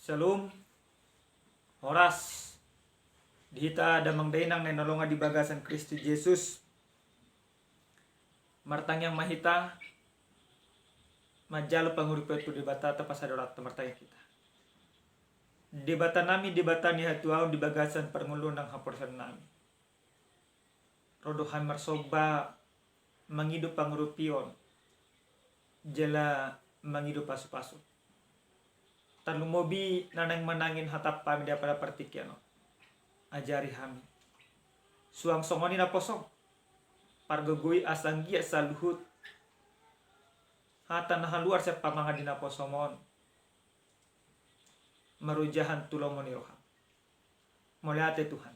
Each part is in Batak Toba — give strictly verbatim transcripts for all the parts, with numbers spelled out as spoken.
Shalom. Horas di hita damang dainang na hinaholongan di bagasan Kristus Jesus. Martangiang ma hita, manjalo panguripion tu Debata. Tapasada rohanta, martangiang hita. Debata nami, Debata ni hatuaon, di bagasan parngoluon nang haporseaon nami, ro do hami marsomba, mangido panguripion jala mangido pasupasu. Tarlumobi na naeng manangihon hataM di apala partingkian on. Ajari hami. Suang songon i naposam, pargogoi asa anggiat saluhut hata na haluar sian pamangan di naposam on marojahan tu lomo ni rohaM. Mauliate Tuhan.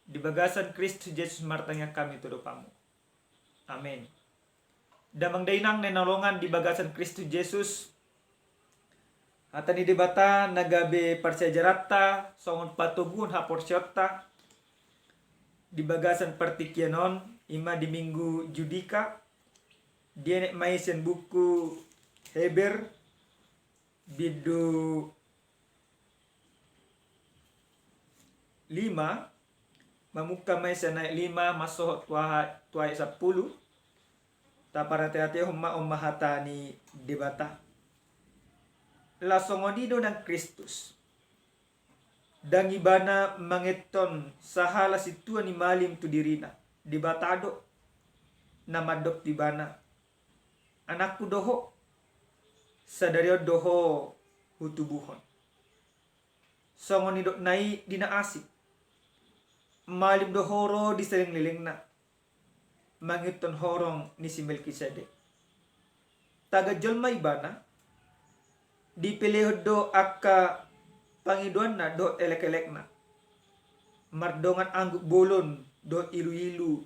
Di bagasan Kristus Jesus martangiang hami tu adopanMu. Amen. Damang dainang na hinaholongan di bagasan Kristus Jesus, hata ni Debata na gabe parsiajaranta songon patoguon haporseaonta di bagasan partingkian on, i ma di Minggu Judika, dienet ma i sian buku Heber, bindu lima, mamungka ma i sian ayat lima, mansohot tu aha-, tu ayat sampulu. Taparateatehon ma, on ma hata ni Debata. Laos songon i do nang Kristus. Ndang Ibana mangeton sahala sintua ni malim tu dirina. Debata do na mandok tu Ibana, "AnakKu do ho, sadari on do ho Hutubuhon." Songon nidokna i di na asing, malim do ho ro di salelenglelengna, mangihuthon horong ni si Melkisedek. Tagan jolma Ibana, dipelehon do angka pangidoanna dohot elekelekna, mardongan anggup bolon dohot iluilu,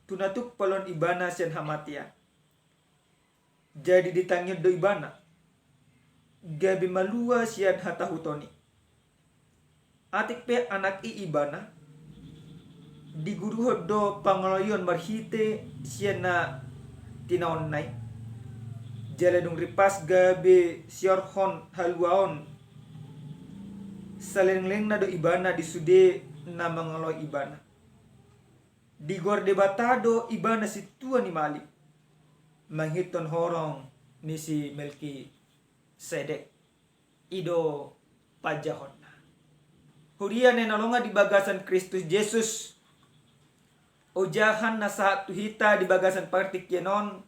tu na tung paluahon Ibana sian hamatean. Jadi ditangihon do Ibana, gabe malua sian hatahuton i. Atik pe anak i Ibana, diguruhon do pangoloion marhite sian na tinaonna i. Jala dung ripas gabe siorhon haluaon salelenglelengna do Ibana di sude na mangoloi Ibana. Digoar Debata do Ibana sintua ni malim, mangihuthon horong ni si Melkisedek. I do panjahonna. Huria na hinaholongan di bagasan Kristus Jesus, ojahan na sahat tu hita di bagasan partingkian on,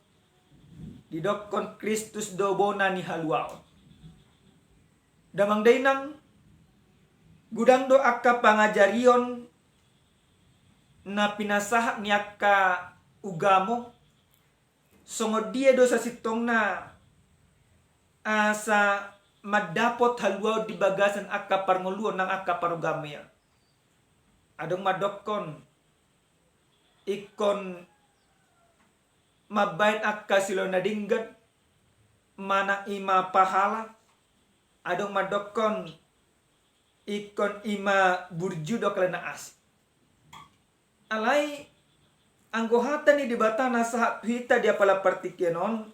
didokkon Kristus do bona ni haluaon. Damang dainang, godang do angka pangajarion na pinasahat ni angka ugamo, songon dia do sasintongna asa mandapot haluaon di bagasan angka parngoluon nang angka parugameon. Adong mandokkon ingkon mambahen angka silehon na denggan, manang i ma pahala. Adong mandokkon ingkon i ma burju dohot angka na asing. Alai anggo hata ni Debata na sahat tu hita di apala partingkian on,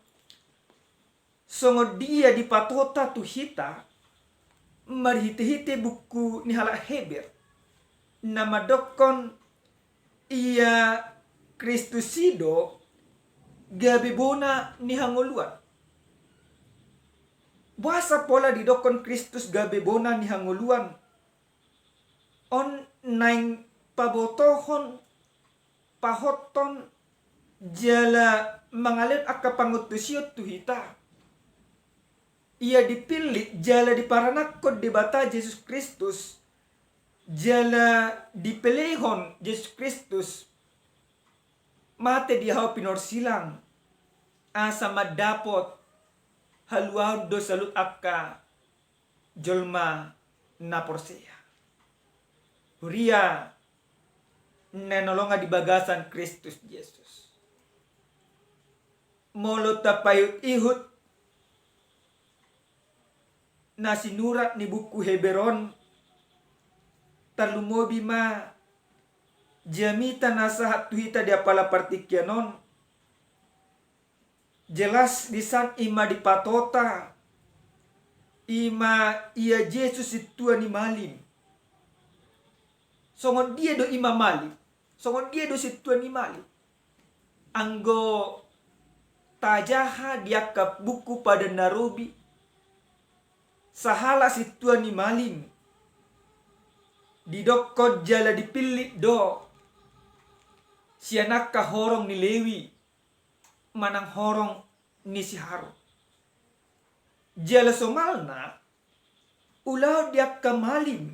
songon dia dipatota tu hita marhitehite buku ni halak Heber, na mandokkon ia Kristus i do gabe bona ni hangoluan. Boasa pola didokkon Kristus gabe bona ni hangoluan? On naeng pabotohon, pahothon, jala mangalehon angka pangantusion tu hita. Ia dipillit jala diparanakhon Debata Jesus Kristus, jala dipelehon Jesus Kristus mate di hau pinorsilang, asa mandapot haluaon do saluhut angka jolma na porsea. Huria na hinaholongan di bagasan Kristus Jesus. Molo tapaihutihut na sinurat ni buku Heber on, tarlumobi ma jamita na sahat tu hita di apala partingkian on, jelas disan i ma dipatota I ma ia Jesus sintua ni malim. Songon dia do i ma malim? Songon dia do sintua ni malim? Anggo tajaha di angka buku Padan na Robi, sahalak sintua ni malim didokkon jala dipillit do sian angka horong ni Lewi manang horong ni si Harun. Jala somalna, ulaon di angka malim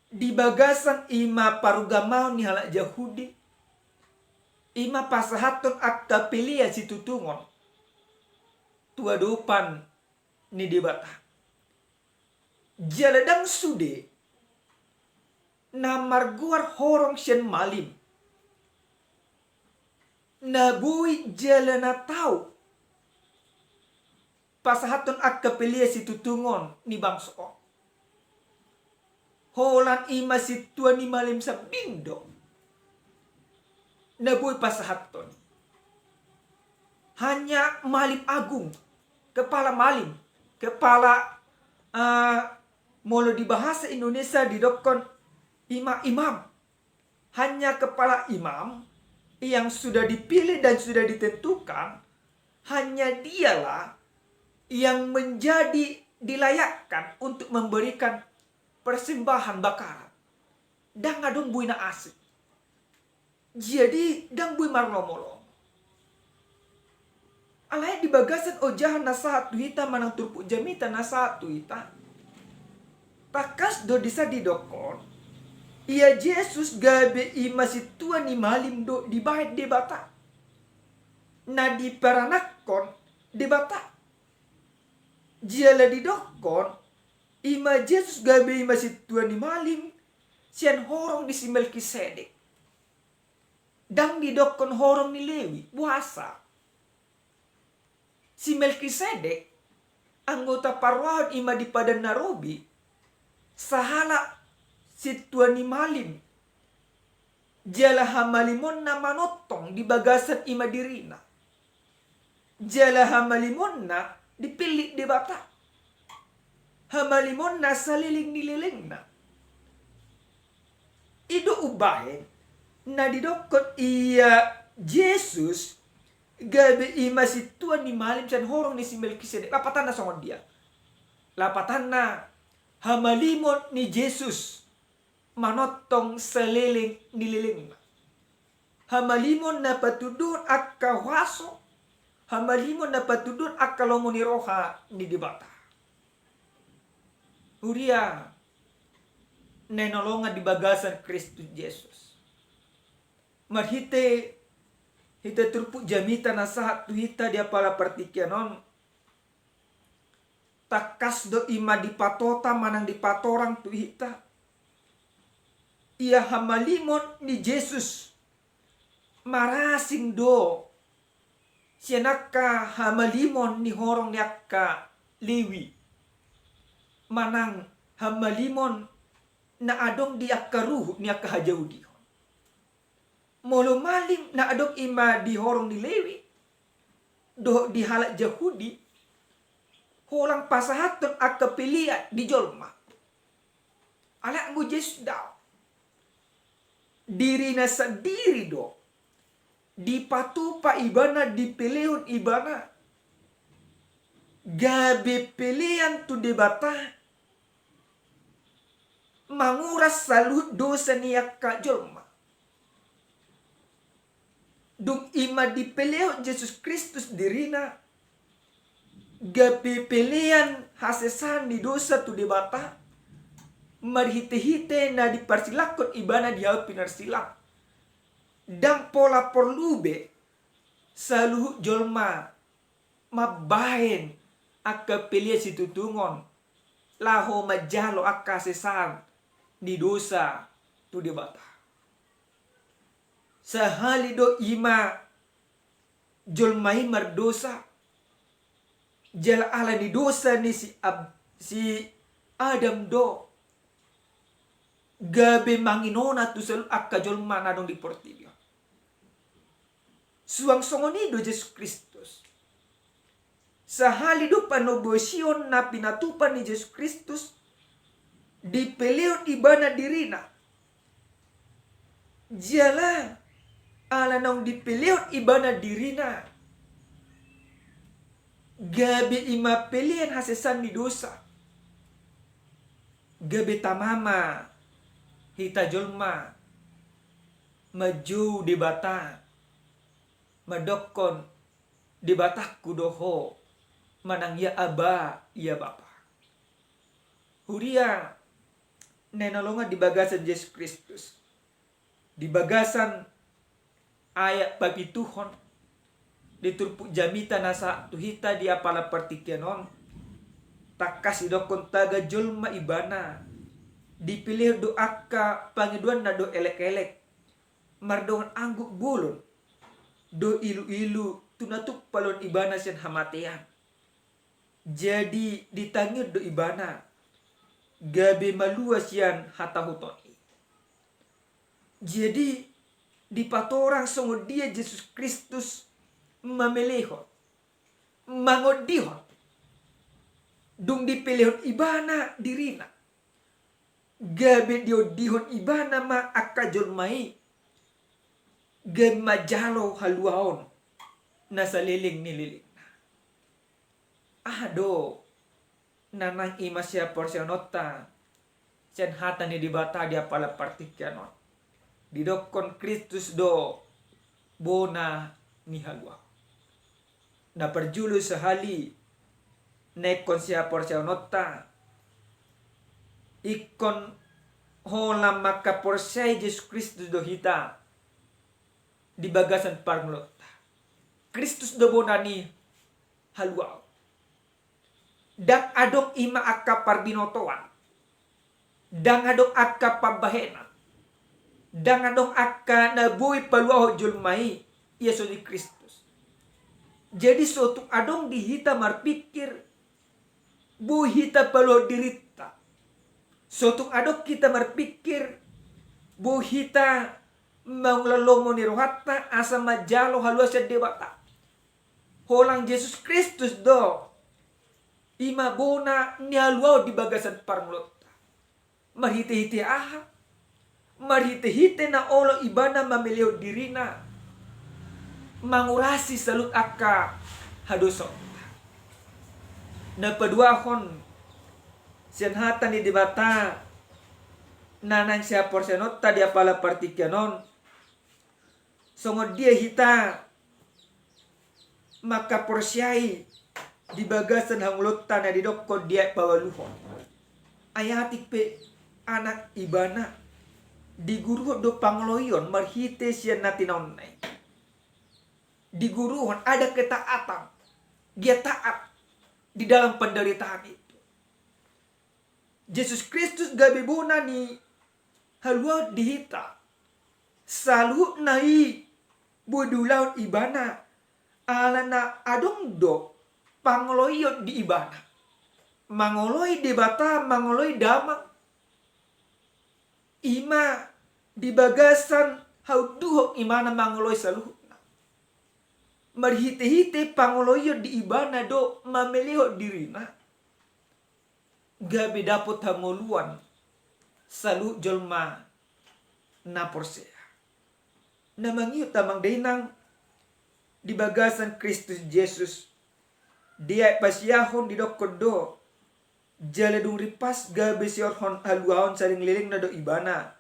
di bagasan i ma parugamaon ni halak Jahudi, i ma pasahathon angka pelean situtungon tu adopan ni Debata. Jala ndang sude na margoar horong sian malim na boi jala na tau pasahathon angka pelean situtungon ni bangso on. Holan i ma sintua ni malim sambing do na boi pasahathon. Hanya malim agung, kepala malim, kepala, eh, molo di bahasa Indonesia didokkon i ma imam. Hanya kepala imam yang sudah dipilih dan sudah ditentukan, hanya dialah yang menjadi dilayakkan untuk memberikan persembahan bakaran. Ndang adong boi na asing. Jadi ndang boi marlomolomo. Alai di bagasan ojahan na sahat tu hita manang turpuk jamita na sahat tu hita, tangkas do disi didokkon, ia Jesus gabe i ma sintua ni malim do dibahen Debata, na diparanakhon Debata. Jala didokkon, i ma Jesus gabe i ma sintua ni malim sian horong ni si Melkisedek. Ndang didokkon horong ni Lewi. Boasa? Si Melkisedek, anggota parrohaon i ma di Padan na Robi, sahalak sintua ni malim, jala hamalimonna manongtong di bagasan i ma dirina. Jala hamalimonna dipillit Debata. Hamalimonna saleleng ni lelengna. I do umbahen na didokkon ia Jesus gabe i ma sintua ni malim sian horong ni si Melkisedek. Lapatanna songon dia? Lapatanna, hamalimon ni Jesus manongtong saleleng ni lelengna. Hamalimon na patunduhon angka huaso, hamalimon na patunduhon angka lomo ni roha ni Debata. Huria na hinaholongan di bagasan Kristus Jesus, marhite hita turpuk jamita na sahat tu hita di apala partingkian on, tangkas do i ma dipatota manang dipatorang tu hita, ia hamalimon ni Jesus marasing do sian angka hamalimon ni horong ni angka Lewi, manang hamalimon na adong di angka ruhut ni angka hajahudihon. Molo malim na adong i ma di horong ni Lewi dohot di halak Jahudi, holan pasahathon angka pelean di jolma. Alai anggo Jesus daong. Dirina sandiri do dipatupa ibana, dipelehon ibana gabe pelean tu Debata, manguras saluhut dosa ni angka jolma. Dung i ma dipelehon Jesus Kristus dirina gabe pelean hasesaan ni dosa tu Debata, marhitehite na diparsilanghon ibana di hau pinarsilang, ndang pola porlu be saluhut jolma mambahen angka pelean situtungon laho manjalo angka hasesaan ni dosa tu Debata. Sahali do i ma jolma i mardosa, jala ala ni dosa ni si Ab-, si Adam do gabe manginona tu saluhut angka jolma na adong di portibi on. Suang songon i do Jesus Kristus. Sahali do panobosion na pinatupa ni Jesus Kristus, dipelehon ibana dirina. Jala ala naung dipelehon ibana dirina, gabe ima pelean hasesaan ni dosa. Gabe tama ma hita jolma manjou Debata, mandokkon, "Debatangku do Ho," manang "Ya Aba, ya Bapa." Huria na hinaholongan di bagasan Jesus Kristus, di bagasan ayat papituhon di turpuk jamita na sahat tu hita di apala partingkian on, tangkas didokkon tagan jolma ibana, dipelehon do angka pangidoanna do elek-elek, mardongan angguk bolon do ilu-ilu tu na tung paloon ibana sian hamatean. Jadi ditangihon do ibana gabe malua sian hatahuton i. Jadi dipatorang songon dia Jesus Kristus mamelehon, mangondihon, dung dipelehon ibana dirina, gabe diondihon ibana ma angka jolma i gabe manjalo haluaon na saleleng ni lelengna. Aha do na naeng ima sihaporseaonta sian hata ni Debata di apala partingkian on? Didokkon Kristus do bona ni haluaon. Na parjolo sahali na ingkon sihaporseaonta, ingkon holan mangkaporseai Jesus Kristus do hita di bagasan parngoluonta. Kristus do bona ni haluaon. Ndang adong ima angka parbinotoan, ndang adong angka pambahenan, ndang adong angka na boi paluahon jolma i, ia so di Kristus. Jadi so tung adong di hita marpikir boi hita paluahon dirinta, so tung adong hita marpikir boi hita mangula lomo ni rohanta asa manjalo haluaon sian Debata, holan Jesus Kristus do ima bona ni haluaon di bagasan parngoluonta. Marhitehite aha? Marhitehite na olo ibana mamelehon dirina mangurasi saluhut angka hadosaonta. Na paduahon, sian hata ni Debata na naeng sihaporseaonta di apala partingkian on, songon dia hita mangkaporseai di bagasan hangoluonta na didokkon di ayat paualuhon? Ai atik pe anak ibana, diguruhon do pangoloion marhite sian na tinaonna i. Diguruhon ada ketaatan, dia taat di dalam penderitaan itu. Jesus Kristus gabe bona ni haluaon di hita. Saluhutna i boi diulahon ibana, alana adong do pangoloion di ibana. Mangoloi Debata, mangoloi Damang, ima di bagasan haunduhon imana mangoloi saluhutna. Marhitehite pangoloion di ibana do mamelehon dirina gabe dapot hangoluan saluhut jolma na porsea. Na mangihut amang dainang di bagasan Kristus Jesus, di ayat pasiahon didokkon do, jala dung rimpas gabe siorhon haluaon saleleng lelengna do ibana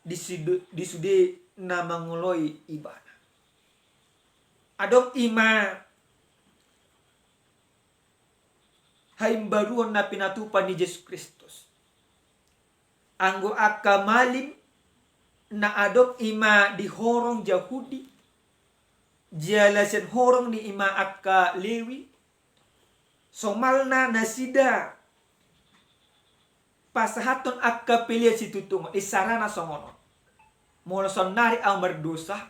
di sude, di sude na mangoloi ibana. Adong ima haimbaruon na pinatupa ni Jesus Kristus. Anggo angka malim na adong ima di horong Jahudi, jala sian horong ni ima angka Lewi, somalna nasida pasahathon angka pelean situtungon, isarana songon on. Molo saonnari ahu mardosa,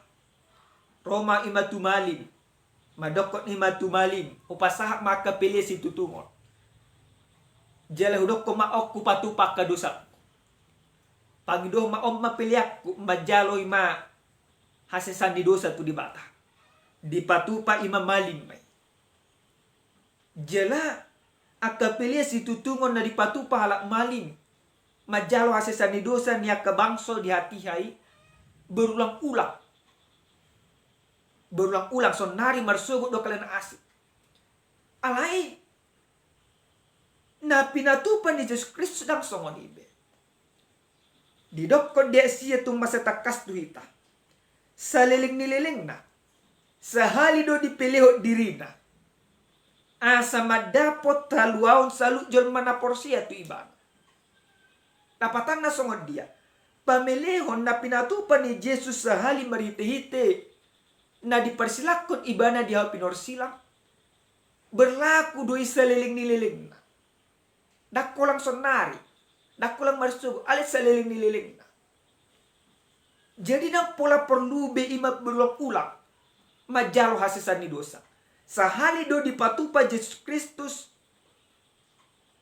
ro ma ima tu malim, mandokkon ima tu malim, hupasahat ma angka pelean situtungon. Jala hudokkon ma on hupatupa angka dosangku. Pangidohon ma on ma peleanku, manjalo ima hasesaan ni dosa tu Debata. Dipatupa ima malim ma i. Jala angka pelean situtungon na dipatupa halak malim manjalo hasesaan ni dosa ni angka bangso di hatiha i berulang-ulang. Berulang-ulang sonari marsogot do kalena asik. Alai na pinatupa ni Jesus Kristus ndang songon i be. Didokkon di ayat sia tung mansai tangkas tu hita. Saleleng ni lelengna sahali do dipelehon dirina asa mandapot haluaon saluhut jolma na porsea tu ibana. Lapatanna songon dia? Pamelehon na pinatupa ni Jesus sahali marhite-hite na diparsilangkon ibana di hau pinorsilang berlaku do i saleleng ni lelengna. Ndang holan sonari, ndang holan marsogot, alai saleleng ni lelengna. Jadi ndang pola porlu be i ma berulang-ulang manjalo hasesaan ni dosa. Sahali do dipatupa Jesus Kristus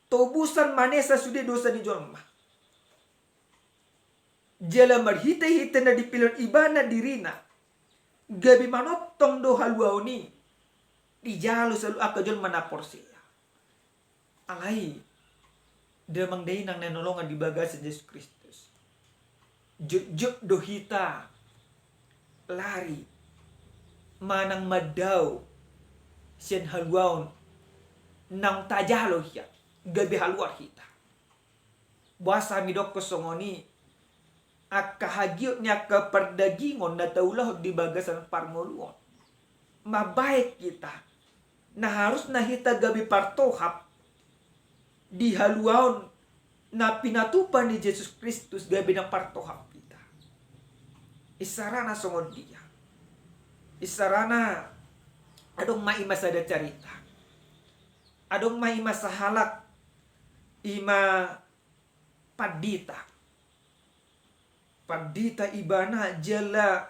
tobusan manesa sude dosa ni jolma. Jala marhite-hite na dipelehon ibana dirina gabe manongtong do haluaon i dijalo saluhut angka jolma na porsea. Alai damang dainang na hinaholongan di bagasan Jesus Kristus, jotjot do hita lari manang mandao sian haluaon naung tajalo hian gabe haluar hita. Boasa hami dokkon songon i? Angka hagiot ni angka pardagingon na taulahon di bagasan parngoluon mambahen hita na harusna hita gabe partohap di haluaon na pinatupa ni Jesus Kristus gabe na partohap hita. Isarana songon dia? Isarana adong ma i ma sada carita. Adong ma i ma sahalak i ma pandita. Pandita ibana jala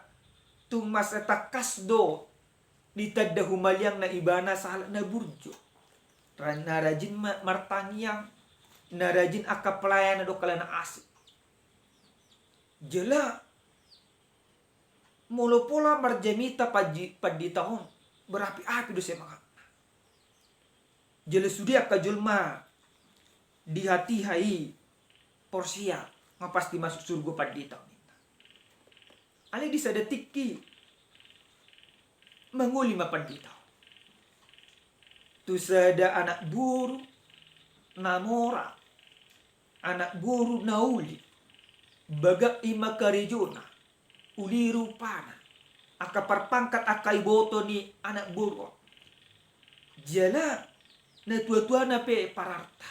tung mansai tangkas do ditanda humaliangna ibana sahalak na burju. Ra-, na rajin ma-, martangiang, na rajin angka pelayanan dohot kalena asik. Jala molo pola marjamita panji-, pandita on berapi-api do semangatna. Jala sude angka jolma di hatiha i porsea, nga pasti masuk surgo pandita on ninna. Alai di sada tingki mangoli ma pandita on tu sada anak boru na mora, anak boru na uli, bagak i ma karejona, uli rupana, angka parpangkat angka iboto ni anak boru on. Jala na tua-tuana pe pararta.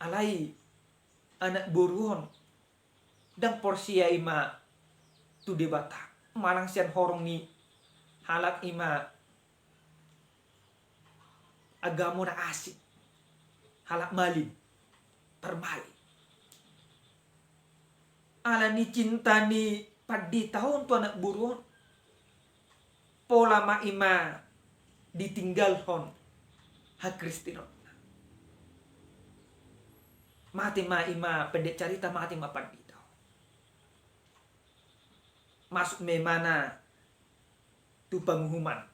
Alai anak boru on ndang porsea i ma tu Debata. Manang sian horong ni halak i ma agama na asing, halak malim, parmalim. Ala ni cinta ni pandita on tu anak boru on, pola ma i ma ditinggalhon hakristenonna. Mate ma i ma, pendek carita, mate ma pandita on. Masuk ma imana tu panguhuman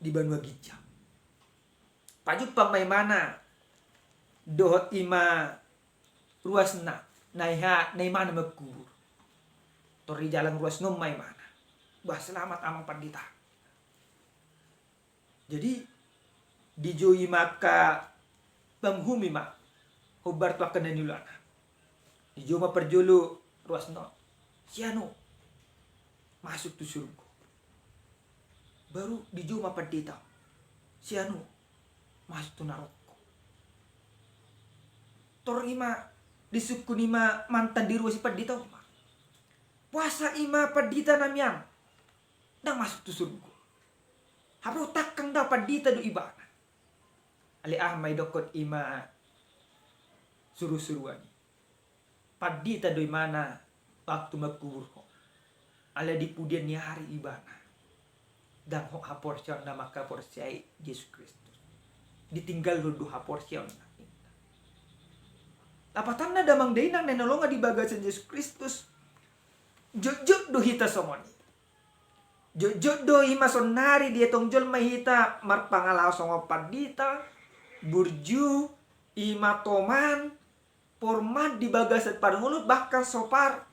di banua ginjang. Pajumpang ma imana dohot i ma ruasna, na iha, na imana mangkubur. Tor dijalang ruasna on ma imana. Bah, selamat amang pandita. Jadi dijou i ma angka panguhum i ma hombar tu angka na niulana. Dijou ma parjolo ruasna on, sian on masuk tu surgo. Baru dijou ma pandita on, sian on masuk tu naroko. Tor i ma disungkun i ma mantan diruasi pandita on ma, boasa i ma pandita nami an ndang masuk tu surgo? Hape tangkang da pandita do ibana. Alai aha ma didokkon i ma surusuruan i? Pandita do imana waktu mangkuburhon. Alai di pudian ni ari ibana ndang hot haporseaonna mangkaporseai Jesus Kristus. Ditinggalhon do haporseaonna. Lapatanna damang dainang na hinaholongan di bagasan Jesus Kristus, jotjot do hita songon i. Jotjot do i ma sonari dietong jolma hita marpangalaho songon pandita, burju, i ma toman, porman di bagasan parngoluon, bahkan sopar.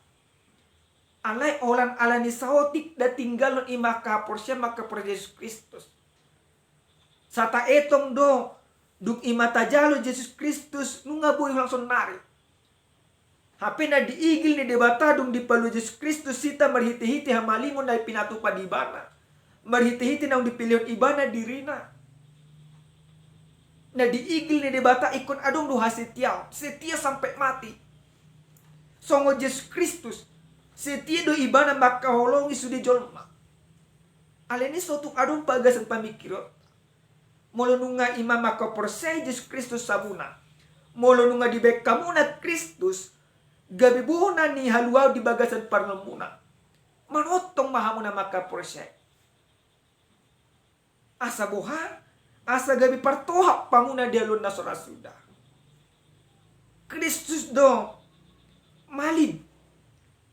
Alai holan ala ni saotik nda tinggalhon i ma angka haporseaon, ma angka haporseaon Jesus Kristus. Sai taetong do, dung i ma tajalo Jesus Kristus, nunga boi holan sonari. Hape na diigil ni Debata dung dipalua Jesus Kristus hita marhitehite hamalimon na pinatupa di Ibana, marhitehite naung dipelehon Ibana dirina. Na diigil ni Debata ingkon adong do hasetiaon, setia sampai mati. Songon Jesus Kristus, setia do Ibana mangkaholongi sude jolma. Alani i so tung adong bagasan pamingkiron. Molo nunga i ma mangkaporseai Jesus Kristus hamuna, molo nunga dibaen hamuna Kristus gabe bona ni haluaon di bagasan parngoluonmuna, manongtong ma hamuna mangkaporseai. Asa boha? Asa gabe partohap hamuna di haluaon na so ra suda. Kristus do malim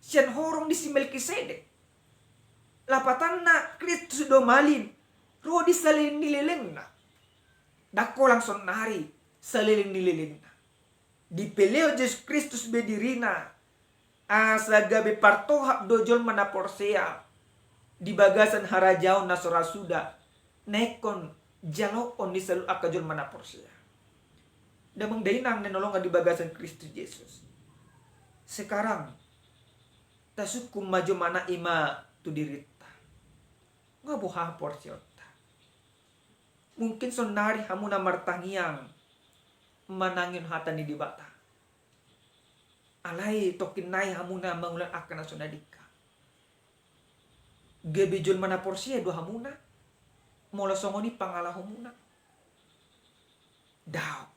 sian horong ni si Melkisedek. Lapatanna, Kristus do malim ro di saleleng ni lelengna. Ndang holan sonari, saleleng ni lelengna. Dipelehon Jesus Kristus be dirina, asa gabe partohap do jolma na porsea di bagasan harajaon na so ra suda, na ingkon jaloon ni saluhut angka jolma na porsea. Damang dainang na hinaholongan di bagasan Kristus Jesus, sekarang tasungkun ma jomana i ma tu dirinta. Nga boha porseaonta? Mungkin sonari hamuna martangiang manangihon hata ni Debata. Alai tongkin nai hamuna mangulahon angka na so na denggan. Gabe jolma na porsea do hamuna molo songon i pangalahomuna? Daong.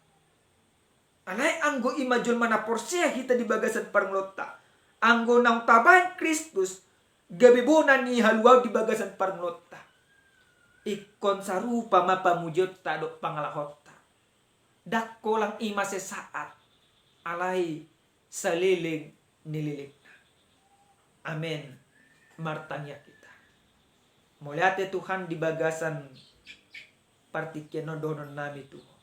Alai anggo i ma jolma na porsea hita di bagasan parngoluonta, anggo naung tabaen Kristus gabe bona ni haluaon di bagasan parngoluonta, ingkon sarupa ma pamujionta dohot pangalahonta. Ndang holan i ma sesaat, alai saleleng ni lelengna. Amen. Martangiang hita. Mauliate Tuhan di bagasan partingkian on dohononnami tu Ho.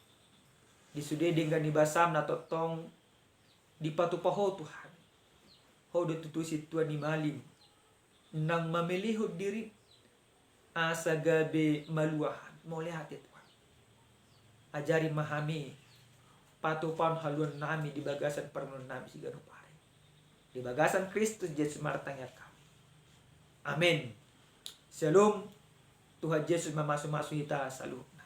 Di sude denggan ni basaM na tongtong dipatupa Ho Tuhan. Ho do tutu sintua ni malim naung mamelehon diriM asa gabe malua hami. Mauliate Tuhan. Ajari ma hami patupahon haluaonnami di bagasan parngoluonnami siganup ari. Di bagasan Kristus Jesus martangiang hami. Amen. Syalom. Tuhan Jesus mamasumasu hita saluhutna.